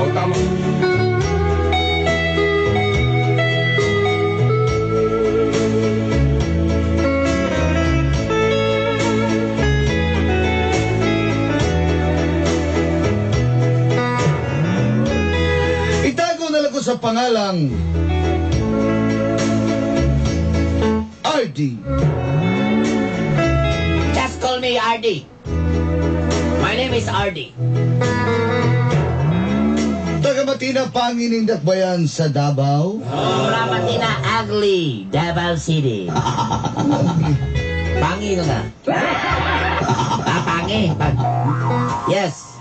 Oh, tama. Itago na lang ko sa pangalang RD. Just call me RD. My name is RD. Taga Matina, Pangining Dakbayan sa Davao. From Matina, Ugly, Davao City. Pangi ka nga. Ah, pangi. Yes.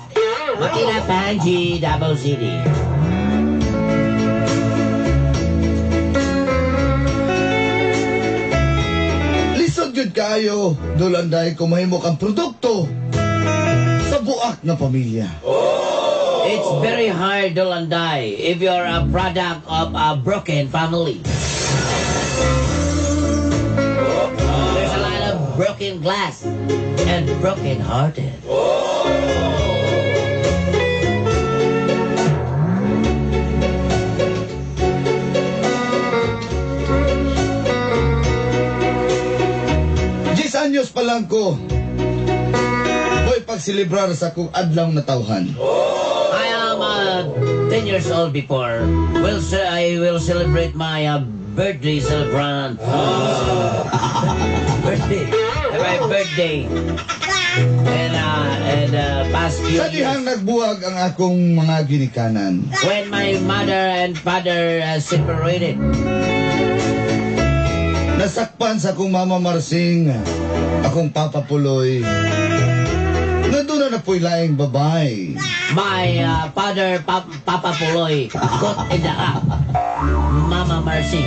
Matina, Pangi, Davao City. Lisod yun kayo, Dulanday, kung mahimo kang produkto sa buak na pamilya. It's very hard, Dulanday, if you're a product of a broken family. There's a lot of broken glass and broken hearted. 10 anyos pa lang ko, Boy, pagsilibrar sa akong adlaw na tawhan. I am 10 years old before. I will celebrate my birthday celebrant. Birthday. My birthday. And past few Sa dihang years, nagbuwag ang akong mga ginikanan. When my mother and father separated, Nasakpan sa akong Mama Marsing, akong Papa Puloy. Nga doon na napoy laing babay. My father, Papa Puloy, caught in the act. Mama Marcy.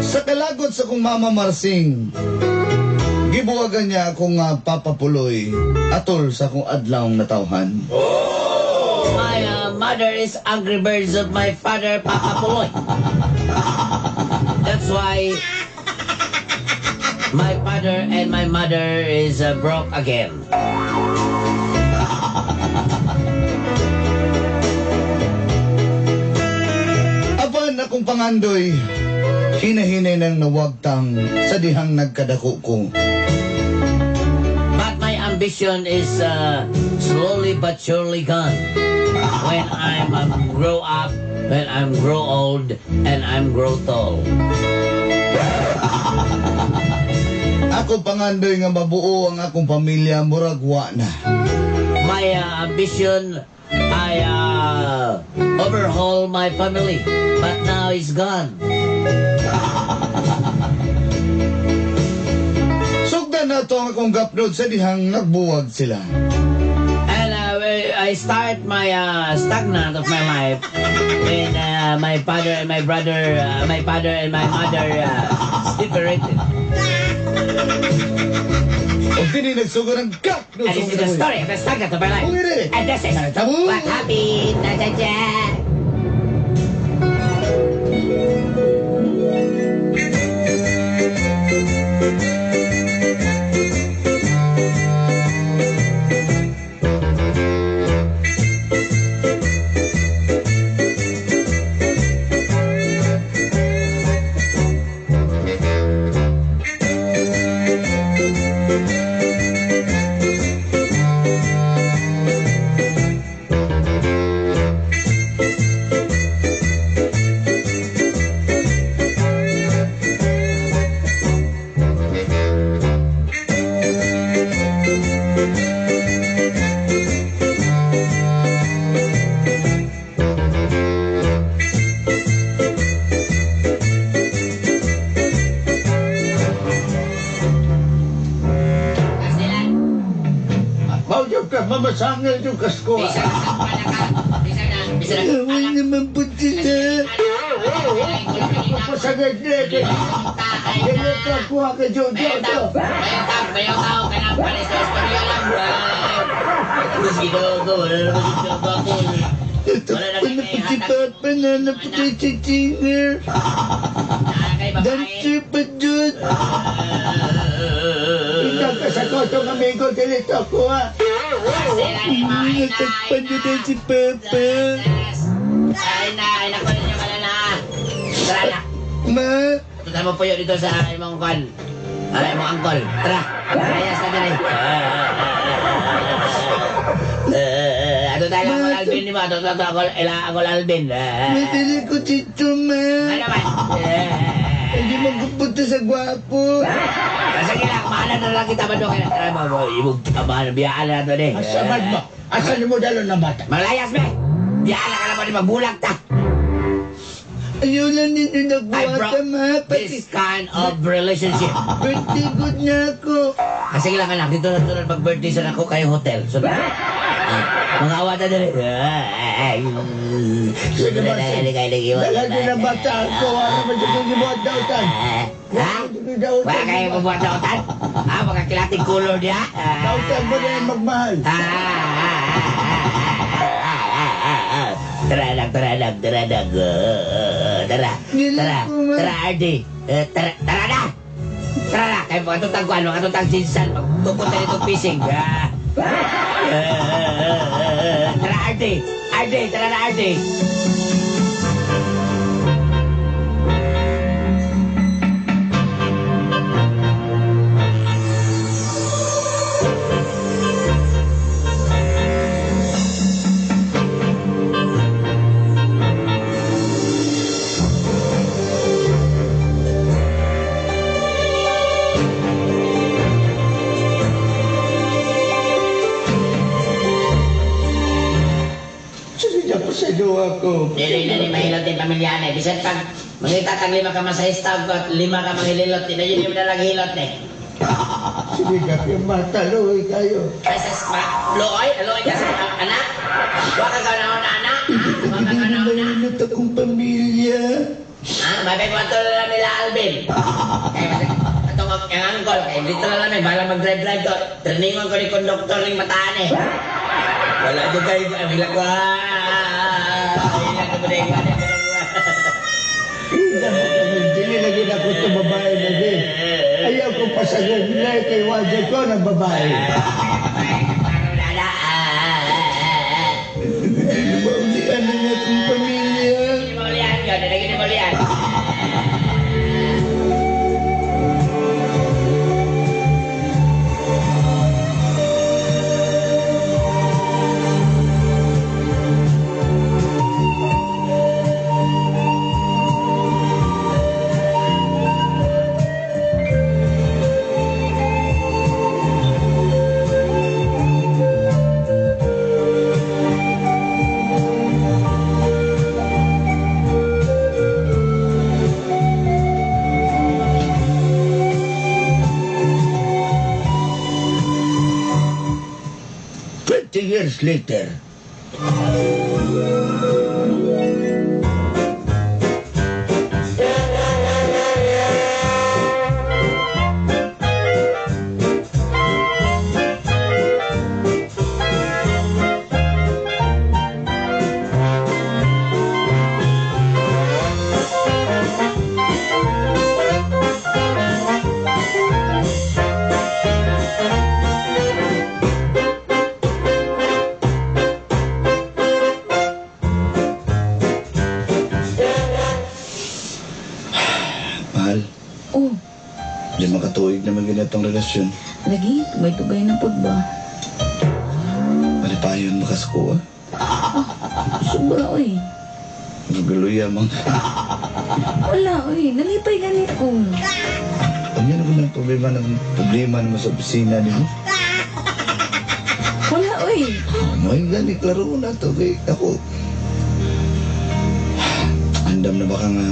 Sa kalagot sa akong Mama Marsing, gibuwagan niya akong Papa Puloy atol sa akong adlaw natawhan. My mother is angry birds of my father, Papa Puloy. That's why my father and my mother is broke again. Apan akong pangandoy, hinahinay nang nawagtang sa dihang nagkadako ko. But my ambition is slowly but surely gone. When I'm grow up, when I'm grow old, and I'm grow tall. Ako pangandoy nga mabuo ang akong pamilya, murag wa na. My ambition, I overhaul my family, but now it's gone. Sugdan na to ang akong gapnod sa dihang nagbuwag sila. And I start my stagnant of my life when my father and my brother, my father and my mother separated. O dini nagsugod ang gapnod. And this is the story of the saga of my life. And this is what happened. Da, da, da. Mamasangil yung kasko. Bisa na. Ewan naman po sila. Pasagad niya. Ganyan ka kuha ka Jojo. Bayaw tao ka na pala sa istorya lang. Tapos ginawa ko, wala naman yung job ako. Tatakpan na po si Papa na napatay si Singer. Dancer pa dyan. Ikaw ka sa kotong amigo, dito ako ha. Natakpan niyo na si Papa. Ay na, ay na, kunin niyo ka na. Tara na. Ma, Tutan mo puyo dito sa imong kwan. Ay, imong angkol. Tara, layas na din eh. Ato tayo lang Uncle Alvin ni mo. Ato tayo Uncle Alvin. madali ko dito, ma. Ano naman? Hindi magpupunta sa gwapo. Sige lang, mahalan na lang kita ba doon? Tara, mo, ibog, mahalan, biyaan na ito eh. Asamad mo. Asan mo dalo ng bata? Malayas, be! Biyaan na ka naman, magbulag ta! Ayaw lang ninyo I nagbuhata, broke ma. Pati this kind of relationship. birthday good na ako. Sige lang anak, dito na tulad mag-birthday sa ako kayo hotel. So, mga awata dali. Sige ba, Dala niyo ng bata ako. Ano ba siya kung gibuhat dautan? Ha? Wala kayo mabuhat dautan? Ha? Makakilating color niya? Dautan mo na yung magmahal. Tara lang, tara lang, tara lang. Tara, tara, tara, RD. Tara, tara na! Tara na! Kaya mga tutang kuan, mga tutang sinsan, magtukot na itong fishing. Tara, RD! RD, tara na, RD! Ako. Dili na ni mahilot ni pamilya ni. Bisan pag mangita kang 5 ka masahista at 5 ka manghililot, di na yun yung nalang hilot ni. Sige ka, yung mata, luoy kayo. Ay, sa spa, luoy, luoy ka sa anak. Wa ka na anak. Wa ka Hindi na na mahilot akong pamilya. Ha? Mabay mo ito na nila Alvin. Kaya itong ang angkol, kaya dito na lang eh, bahala mag-drive-drive ko. Trainingon ko ni konduktor ng mataan eh. Wala dyan kayo, ang hilak ko. Dili lagi na ko ito babae lagi. Ayaw ko pasagad nila kay wajah ko ng babae. Hindi na maulian ang akong pamilya. Hindi maulian yun, hindi maulian. Years later. relasyon. Lagi, tugay-tugay na pud ba? Malipayon ba ka sa kuha? Sobra, oy. Naguluya mang. Wala, oy. Nalipay gani ko. Ang yan ako ng problema ng problema naman sa opisina nimo. Wala, oy. May gani, klaro ko na to. Kay ako, andam na baka nga,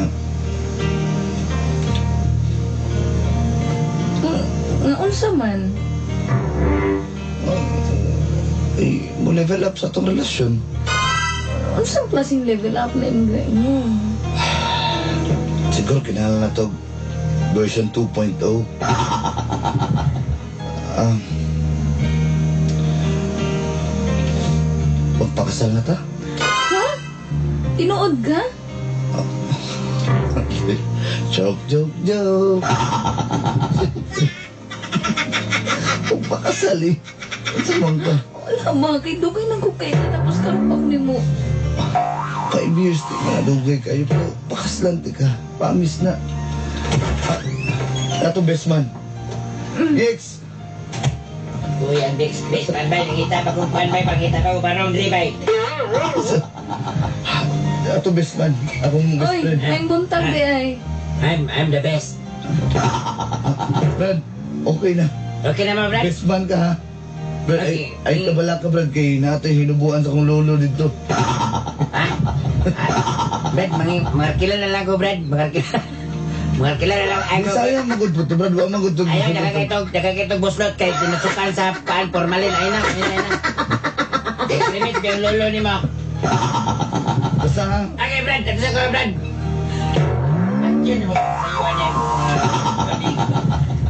Nga unsa man? eh, mo level up sa atong relasyon. Unsang klaseng level up na imong mo? Siguro kinahanglan na to version 2.0. Ah, magpakasal na ta? Ha? Tinuod ka? Joke, joke, joke. Magpakasal eh. Unsa man ka? Wala ba? Kay dugay nang kukay ka tapos karon pa ko nimo. 5 years di ka nadugay kayo pero pakaslan ti ka. Promise na. Ah, ato best man. Yex! Uy, ang big space man bay, nakita pa kung pan bay, pakita pa kung barong diri bay. Ato best man. Akong best Oy, friend. may buntag di ay. I'm the best. Brad, okay na. Okay na mo, Brad? Best man ka ha. Brad, Okay. ay kabala ka Brad kay natay hinubuan sa akong lolo dito. Ha? Brad, mangarkila na lang ko, Brad. Mangarkila. Mangarkila na lang. Ay, ko. Sayang magud po to Brad, wa magud to. Ayaw, nakakaitog buslot kay tinasukan sa paan, formalin. Ay na, ay na, ay na. Limit yung lolo ni mo. Basta ha. Okay, Brad, tapos ako, Brad. At yun, sayuan niya.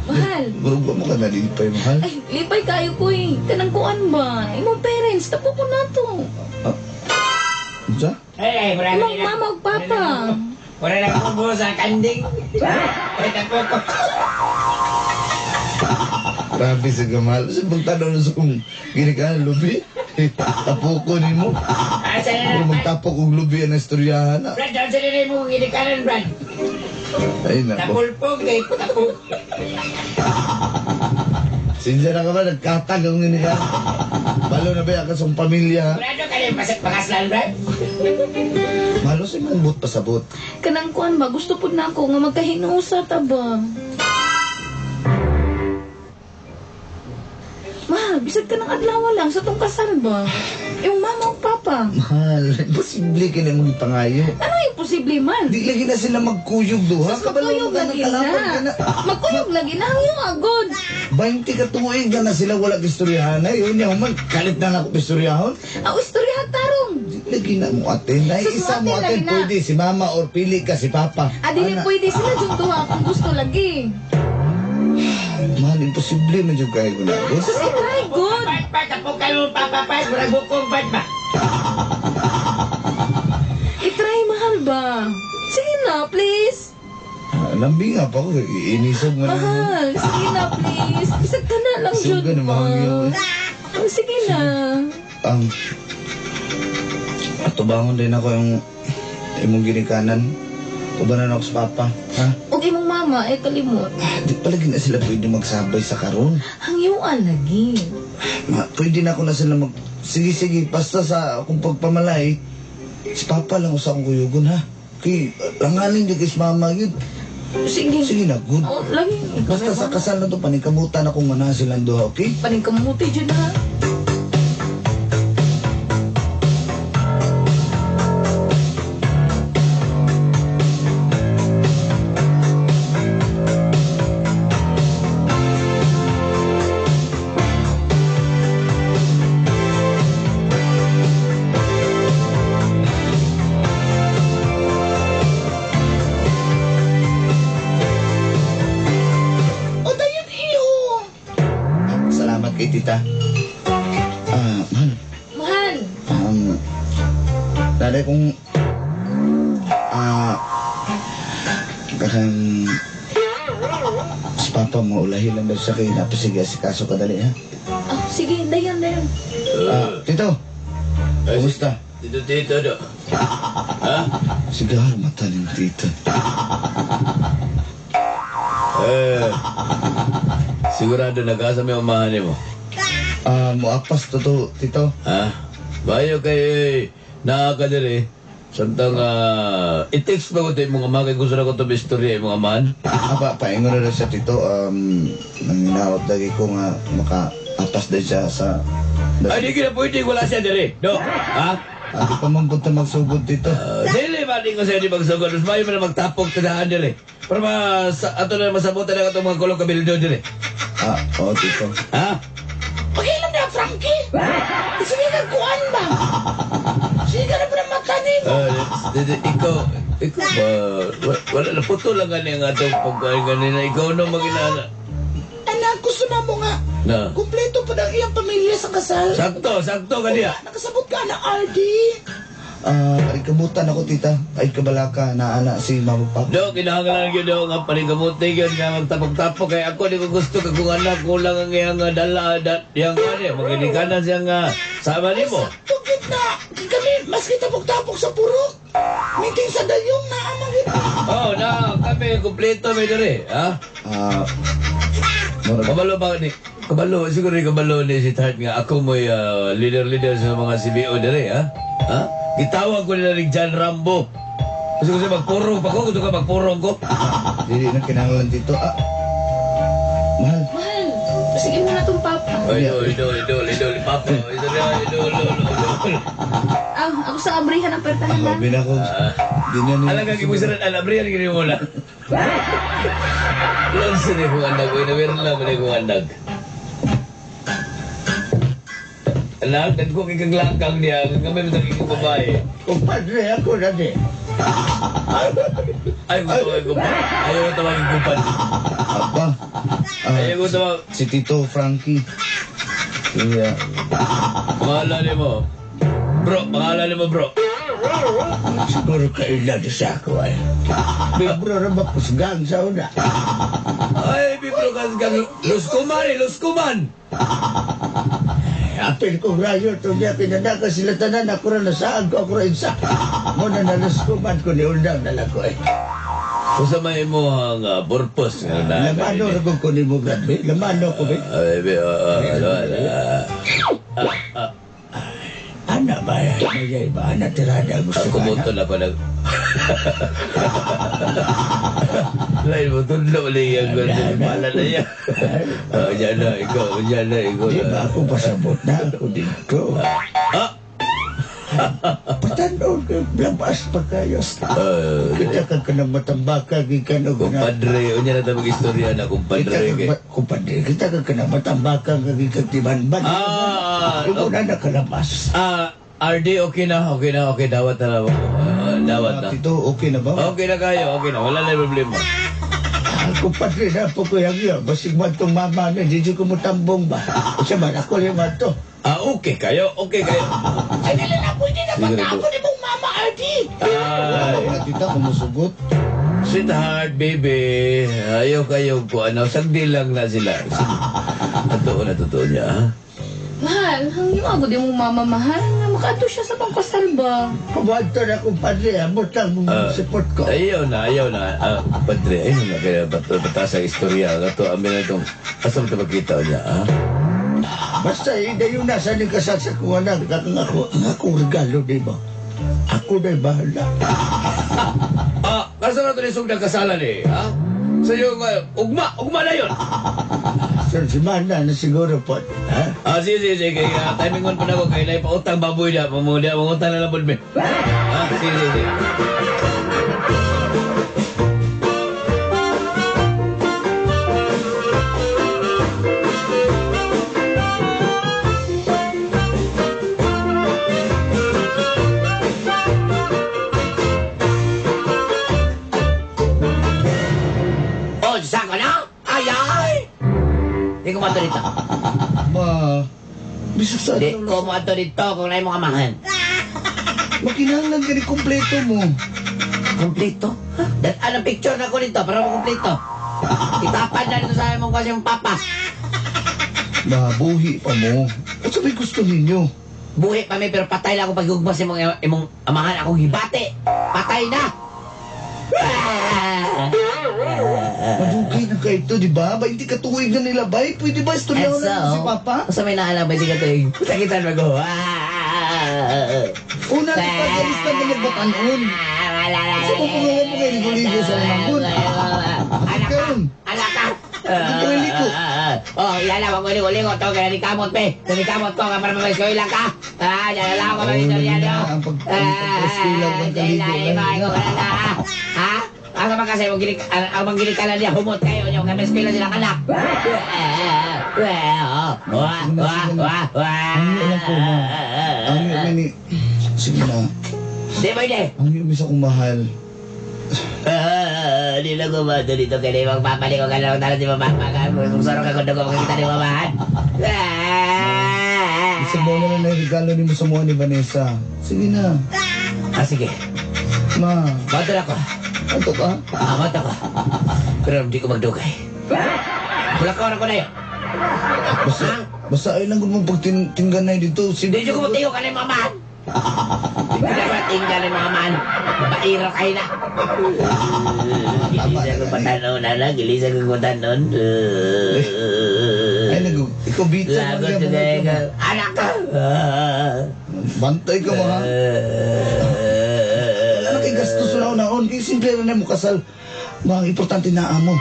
Mahal. Guro mo ka nalipay mahal. Ay, lipay kayo ko eh. Kanang kuan ba? Imong parents, tapo ko na to. Unsa? Ay, ay, wala Imong mama ug papa. Wala na kubo sa kanding. Ay, tapo ko. Grabe sa gamal. Sa pagtanaw na sa kong ginikanan lubi. Tapo ko nimo. Ah, sana Pero na. magtapok og lubi ang istoryahan na. Brad, doon sila na yung ginikanan, Brad. Ay nako. Tapulpog, eh. Tapul. Sinsya na ka ba? Nagkatag ang ginikanan. Balo na ba ka sa pamilya ha? Brad, doon ka na yung pakaslan, Brad. Malo si mangbut pasabot. Kanang kuan ba? Gusto pud na ako nga magkahinusa ta ba? Mahal, bisag ka ng adlaw lang sa tong kasal ba? Imong mama ug papa. Mahal, imposible ka na mong ipangayo. Ano imposible man? Di lagi na sila magkuyog duha. Sus, magkuyog lagi na. Magkuyog lagi na. Ang iyong agod. 20 ka tuig na na sila wala istoryahan na. Yun niya, human, kalit na nako istoryahon. Ang istorya tarong. Di lagi na mo atin. Ay, Sus, isa mo mo atin atin. lagi na. Pwede si mama or pili ka si papa. Ah, dili Ana, pwede sila jud duha kung gusto lagi. Mahal, imposible man jud kayo na. Sus, i-try good. Pat, pat, tapo kayo, papa, pat. Murag bukong, pat ba? I-try mahal ba? Sige na, please. Ah, lambing nga pa ko. Inisog man. Mahal, sige na, please. Bisag ka na lang jud Suga na, ba? mahal yun. Oh, sige na. Atubangon din ako yung imong ginikanan. Tubanan ako sa papa. Ha? Ug imong mama, ay kalimot. Ah, di palagi na sila pwede magsabay sa karon. Ang yuan lagi. Ma, pwede na ako na sila mag... Sige, sige, basta sa akong pagpamalay, si papa lang usa akong kuyugon, ha? Kay, langanin di kay si mama yun. Sige. Sige na, good. Oh, lagi. Basta sa kasal na to, paningkamutan akong nga na silang duha, okay? Paningkamuti dyan ha. O, dayon iyo! Salamat kay tita. Ah, mahal. Mahal. Nanay kong... Kanang... Si papa mo, ulahi lang daw siya kay napasige si kaso kadali, ha? Ah, sige, dayon, dayon. Ah, tito! Kumusta? Dito, dito, do. Ha? Siguro mata ng tito. Eh, Sigurado nag-asa may umahan mo. Moapas to to, tito. Ha? Bayo kay naa ka diri. Samtang i-text ba ko ito yung mga mga kay gusto na ko ito istorya yung mga man? Apa, paingon na siya, tito. Nanginawat lagi ko nga maka-apas din siya sa... Ay, di na pwede, wala siya diri. No? Ha? Di pa man punta magsugod, tito. Dili ba di ko siya di magsugod. Mas mayo man na magtapok tanahan diri. Para ato na masabutan na itong mga kulong kabildo diri. Oo, tito. Ha? Pakialam na, Frankie! Sige ka, kuan ba? Sige ka na pa ng mata ni mo. Ikaw ba? Wala na, puto lang gani ang atong pagkain ganina. Ikaw na maginana. Anak, gusto na mo nga. Na. Kumpleto pa na ang iyang pamilya sa kasal. Sakto, sakto kaniya. Nakasabot ka na, RD. Ay, kamutan ako, tita. Ay, kabalaka na ana si mama papa. Do, kinahanglan gyud do nga paningkamuti gyud nga magtapok-tapok kay ako di ko gusto kag kung anak kulang ang iyang dala yang ano, maginikanan siya nga sama nimo. Tugit na. Kami, maski tapok-tapok sa purok. Meeting sa dayong na amang gid. Oh, na kami kumpleto mi diri, ha? Murag Kabalo ba ni? Kabalo siguro ni kabalo ni si Tart nga ako mo'y leader-leader sa mga CBO diri, ha? Ha? Gitawag ko nila ni John Rambo. Gusto ko siya magpurong pa ko, gusto ka magpurong ko. Dili na kinahanglan dito. Mahal. Mahal, sige mo na itong papa. Ay, idol, idol, idol, idol, papa. Idol, idol, idol, idol. Ako sa abrihan ang pertahan na. Sabi na ko. Di na niya. Alam ka, gibusaran, alam, riyan, gini mo na. Lansa ni kong anak, uy, nawiran lang ni kong anak. Anak, nagko kikaglakang niya, kami mo nagiging babae. Kumpadre ako na di. Ay, gusto ko kumpan. Ayaw ko tawagin kumpan. Apa? Ayaw ko tawag. Si Tito Frankie. Iya. Pangalan niyo mo. Bro, pangalan niyo mo, bro. Siguro kailan sa ako ay. Bibro na ba kusgang sa una? Ay, bibro kasgang. Luskuman eh, luskuman. Apil kong rayo to niya, pinanaka sila tanan, ako ra nasaag ko, ako ra insa. Muna na luskuman ko ni undang na lang ko eh. Kung sa may mo ang purpose nga na. Lamano ra ko ni mo grabe, lamano ko be. Ay, be, Ana ba, may ba, ana tirada gusto Ako ka na. mo na ko nag... Lain mo, tudlo ulit yung ganda. Pala na yan. Diyan na, ikaw, diyan na, ikaw Di na. ba ako pasabot na ako dito? Ah! Patanood kayo, labas pa kayo. Kita ka ka ng matambaka, gikan og na. Kumpadre, unya na tayo mag-istorya na, Kita kumpadre. ka, kumpadre, kita ka ka ng matambaka, gikan tibanban. Imo na nakalabas. RD, okay na, okay na, okay, dawat na lang. Dawat na. Tito, okay na ba? Okay na kayo, okay na, wala na problema. Kumpadre na po ko yung iyo. Basig mo itong mama na, di ko mo tambong ba? Siya man, ako yung to. Okay kayo, okay kayo. Ay, dili na pwede na Sige, pagka ako ni mong mama, RD. Ay, Tita, kumusugot. sweetheart, baby, ayaw kayo ko, ano, sagdi lang na sila. Totoo na, totoo niya, ha? Mahal, hangyo ako di mong mama, mahal. Nga makato siya sa pangkasal ba? Pabuhanto na, kumpadre, abot lang mong support ko. Ayaw na, ayaw na. Padre, ayaw na. Kaya batas ang istorya. Kato, amin na itong, asa mo ito magkita niya, ha? Basta, hindi yung nasa ni kasal sa kuha na. Ang ako, ang akong regalo, di ba? Ako na'y bahala. Kaso na ito ni Sugdang kasalan eh, ha? Sa iyo, ugma, ugma na yun! Sir, si Mana na siguro po. Ha? Sige, sige, sige. Kaya timing on pa na ako. Kaya naipautang baboy na. Mangutang na lang po. Sige, sige, sige. Oh, saan ka na? Ay, ay! Di ko mato dito. Ma, bisag sa Di ko mato dito kung na imong amahan. Makinahanglan ka ni kompleto mo. Kompleto? Dat anong picture na ko dito para makompleto. Itapan na dito sa imong kasi mong papa. Ma, buhi pa mo. At sabay gusto ninyo. Buhi pa mi pero patay na ako paghugma sa imong amahan akong hibate. Patay na. Madugay na kayo ito, di ba? Ba, hindi ka tuwig na nila, bay. Pwede ba istoryahan na si Papa? Sa may naalam ba hindi ka tuig? Sakitan mag Una, di pa kalista na magbatanon. Sa mo pangawa mo kayo, ligo-ligo sa unangon. Anak ka! Anak ka! Ligo-ligo. Oh, yan lang, wag ligo-ligo. To, kaya ni kamot, pe. Kaya ni kamot ko, nga para mabay lang ka. Ah, yan lang ako, Oh, mabay na, ang pag-eskwela ng kaligo. Ha? Asa man kasi, ang manggilikalan niya, humot kayo niyo, kaya may eskwela sila kanak. Wah, wah, wah, wah. Ang lang ko, ma. Ang yun ni... Sige na. Di pwede. Ang yun sa akong mahal. Di na gumato dito kaya di magpapaliko ka lang tala di mapapaka. Kung sarong ka kung makikita ni mamahan. Isa ba na lang regalo ni mo sa mukha ni Vanessa? Sige na. Ah, sige. Ma, Bato na ako. ato ka? Ah, bato ko. Pero hindi ko magdugay. Mulakaw na ko na yun. Basta, basta ay lang kung pagtinggan na dito. Sige. Hindi ko matiyo ka na yung mamahan. Hindi ko matinggan ni mamahan. Bairo kayo na. Gilisa ko patanon, anak. Gilisa ko patanon. Ay, nag... Ikaw, bitsa. Lagot man, na man, Anak ka! Bantay ka, mga. Wala na kay gastos na naon. Kay simple na mo kasal. Mga importante na amo.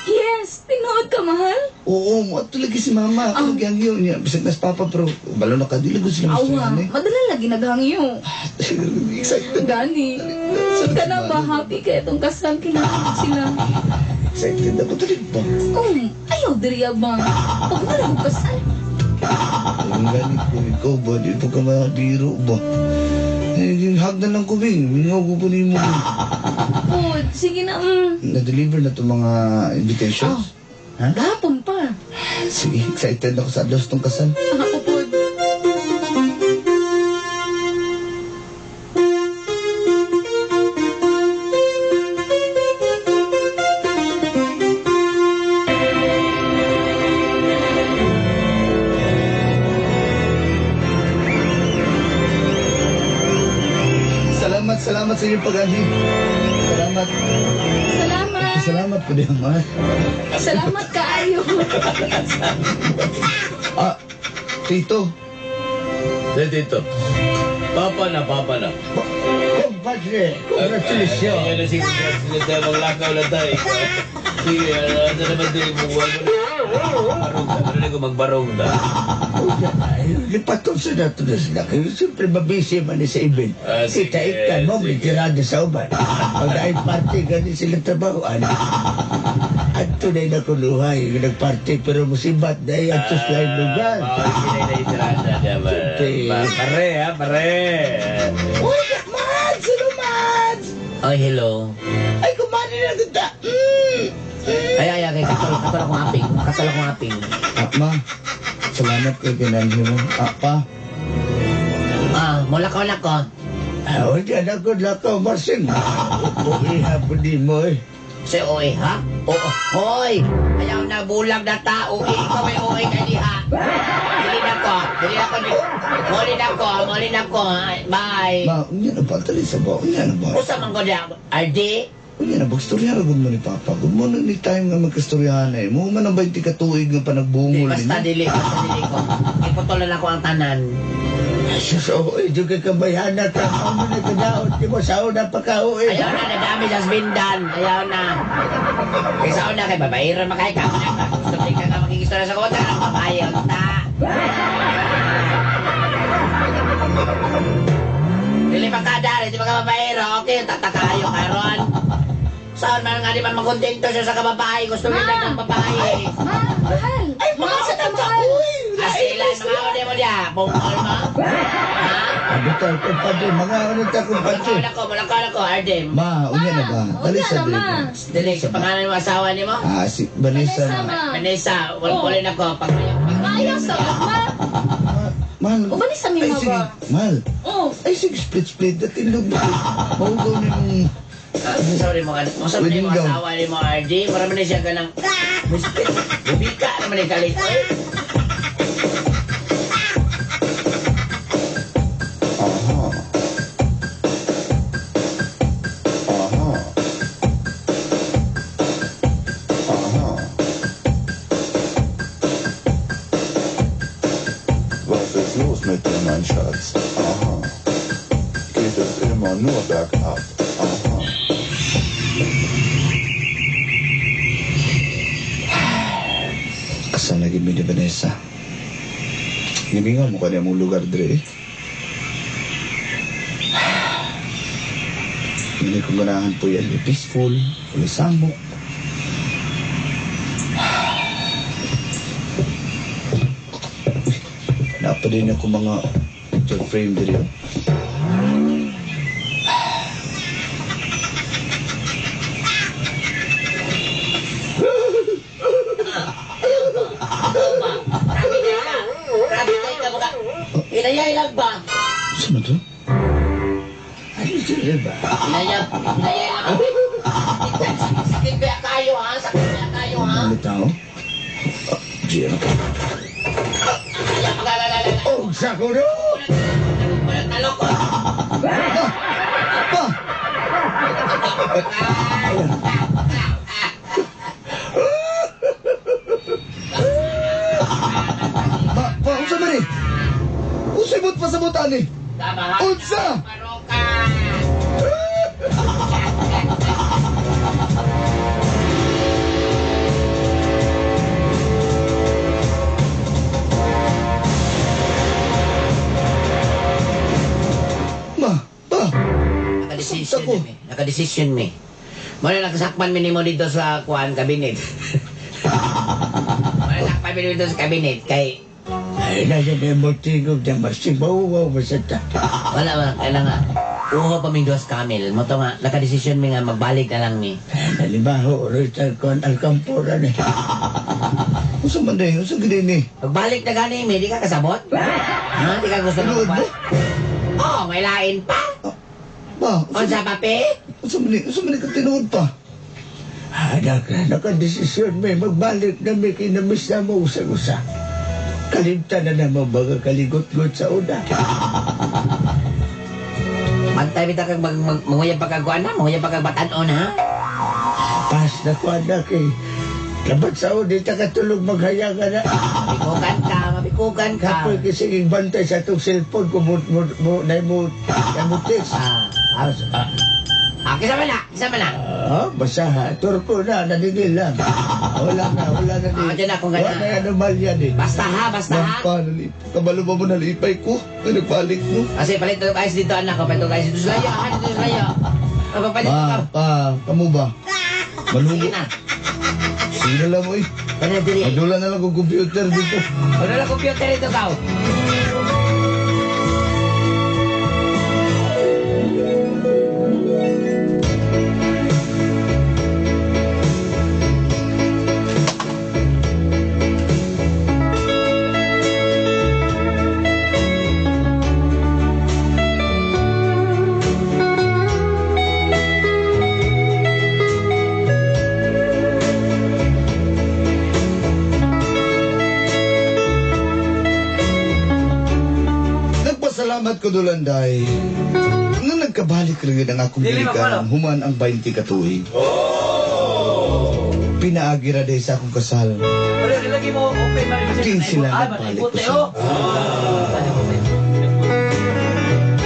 Yes, tinuod ka, mahal. Oo, mo ato lagi si mama. Ako lagi ang yun niya. Bisag nas papa, pero balo na ka. Di lago sila Awa, mas eh. madala lagi naghangyo. Excited. Gani. Ka na ba, happy ka itong kasal, kailangan sila. Excited ako tuloy ba? Oh, ayaw diriya ba? Pag wala ko kasal. Ang ganit ko, ikaw ba? Di pa ka mabiro ba? Eh, hug na lang ko, Bing. Mingaw ko po ni mo. Oh, sige na. Na-deliver na itong mga invitations. Ha? Gahapon pa. Sige, excited ako sa adlaw sa itong kasal. Ako po. Salamat, salamat sa inyong pag-anhi. Salamat. Salamat. Salamat po din, ma. Salamat kaayo. Ah, Tito. Dito. Papa na, papa na. Compadre, congratulations. Ayan na, sige, congratulations tayo. Maglakaw lang tayo. Sige, ano naman din yung buwan mo na. Barong ta. Pero ko magbarong ta. Lipatong sa nato na sila. Kaya siyempre mabisi man ni sa event. Ah, sige, Kita ikan mo, sige. tirada sa uban. Pag ay party, gani sila trabaho. Ano? Ato na nakuluhay, nagparty, pero musibat na ato sa lain lugar. Bawal sila na itirada. Diba? Siyempre. Pare, ha? Pare. Uy, Mads! Hello, Mads! Ay, hello. Ay, kumani na kita. Ay, ay, ay, katol, katol akong aping. Katol akong aping. Ah, ma. Salamat kay kinanhi mo. Ah, pa. Ah, mula ko na ko. Ah, o diyan ako lakaw, Marcel. Uy, hapon di mo eh. Si Oy, ha? Oo, hoy! Ayaw na bulag na tao. Eh, ikaw may oy kay diha. Dili na ko. Dili na ko. Muli na ko. Muli na ko. Bye. Ma, unya na ba? Dali sa ba? Unya na ba? Usa man ko diha. RD? Unya na ba? Istorya na gud mo ni Papa. Good mo na ni time nga magkastoryahan eh. Mo man ang 20 ka tuig nga Di, panagbungol basta ninyo. dili. Basta dili ko. Iputulan ako ang tanan. Sus, oo, eh, di ka kabayana ka. Ako na kadaot, di mo sa una pa ka, oo, eh. Ayaw na, nadami sa sbindan. Ayaw na. Kay sa una, kay babae rin makay ka. Gusto di ka nga makikistorya sa kota. Ang babae, unta. Dili pa ka dari, di pa ka babaero. Okay, tatakayo karon. Saan man nga di man makontento siya sa kababae. Gusto niya ng babae. Ma, mahal. Ay, mga sa tata. Uy, Asila, mga ode mo diya. Bungol mo. Ha? Ano tayo, kumpadre, mga ano tayo, kumpadre. Mulakaw na ko, mulakaw na ko, Ardim. Ma, unya na ba? Dali Unya sa na, dali. ma. Dili, sa pangalan mo asawa ni mo? Ah, si Vanessa Vanessa, na. ma. Vanessa, wala Oh. na ko. Pag Maayo sa ma. Ma, Mahal. Uban ni sa Ay, mima sige. ba? Mahal. Oh, Ay, sige, split-split. Dati log ba? Mahugaw na yung. Sorry mo, mo Wedding mo gown. asawa ni mo RJ, marami na siya ganang muspit. Bubika naman yung kalit. Oy. Aha. Aha. Aha. Was ist los mit dir, mein Schatz? Aha. Geht es immer nur bergab? Aha. Kasal lagi mi ni Vanessa. Gimingaw mo kanya mong lugar dire eh. Hindi ko ganahan po yan. Eh, peaceful, wala samok. Uy, napa din ako mga picture frame dire. Grabe ka ka. Grabe kayo ka mga. Inayay lang ba? Saan na to? Ano sila ba? Inayay, inayay lang. Sakit ba kayo ha? Sakit ba kayo ha? Ano tao? Ah, Di ano ka? Kaya pag-alala. Oh, sa kuno! Talok ko. Pa! Pa, pa, unsa man eh? Unsay buot pasabot ani? Unsa? Maroka. Ma, pa. Nakadesisyon Ako. mi. Nakadesisyon mi. Muna nakasakpan mi nimo dito sa kuan cabinet. Muna nakasakpan mi nimo dito sa cabinet kay Ay, nasa na mo tingog na masibaw masata. wala ba kailangan uho pa ming duas kamil. Mo to nga nakadesisyon mi nga magbalik na lang mi. Nalimaho, Rita, kon alkampora ni. Unsa man day? Unsa gid ni? Magbalik na gani mi, di ka kasabot? Ha? Di ka gusto na Tinuod mo? magbalik? Oh, may lain pa. Pa, unsa Unsa pa pe? unsa man ni? Unsa man ni ka tinuod pa? Anak, nakadesisyon may magbalik na may kinamis na mo usag-usa. Kalimtan na naman baga kaligot-got sa una. Bantay bitaw kag mag, mag, manguyab pa kag kuan ha, manguyab pa kag batan-on ha. Pas na ko anak eh. Labat sa una, di ta katulog maghayagan na. Mabikukan ka, mabikukan ka. Kapoy kisiging bantay sa itong cellphone ko mo, mo, mo, na mo, na mo text. Ah, ah, ah. Ah, kisa man na, kisa man na. Ah, basta ha. Turko na, nanigil lang. Wala na, wala na. Ah, dyan na, kung ganyan. Wala na anomalya ni. Basta ha, basta ha. Pa, nalip. Kabalo ba mo nalipay ko? Ay, nagbalik mo. Kasi palit og ice dito anak ko, palit og ice dito sa layo, ha, dito sa layo. Papalit Pa, ka. pa, kamo ba? Malugo. Sige na. Sige na lang mo eh. Kana diri. Magdula na lang kong computer dito. Wala lang computer dito kaw. Nagpasalamat ko Dulanday. Nga nagkabalik rin ang akong Dili, ginikanan, mapalo. human ang 20 katuig. Oh! Pinaagi ra day sa akong kasal. Pero ilagay mo open man kasi King sila Ah, nagbalik naibot ko eh, siya. oh.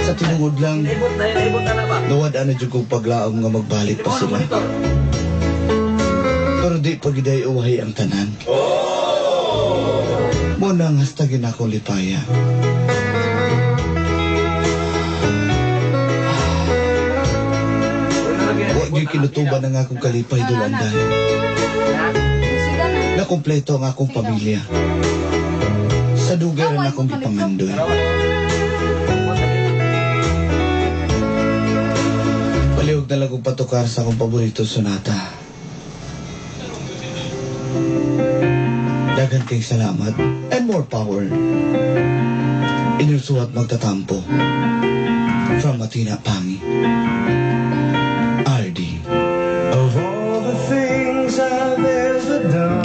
Sa tinungod lang, Naibot na, naibot na na ba? nawad na jud kong paglaom nga magbalik pa Mo sila. monitor. Pero di pagiday uwahi ang tanan. Oh! Muna ang hastagin akong lipaya. Wa gyud kinutuban ang akong kalipay Dulanday. Sige na. Nakumpleto ang akong pamilya. Sa dugay rin akong gipangandoy. Palihog na lang kong patukar sa akong paborito sonata. Daghan kayong salamat and more power. Engineer Suwat magtatampo. From Athena, Pangi.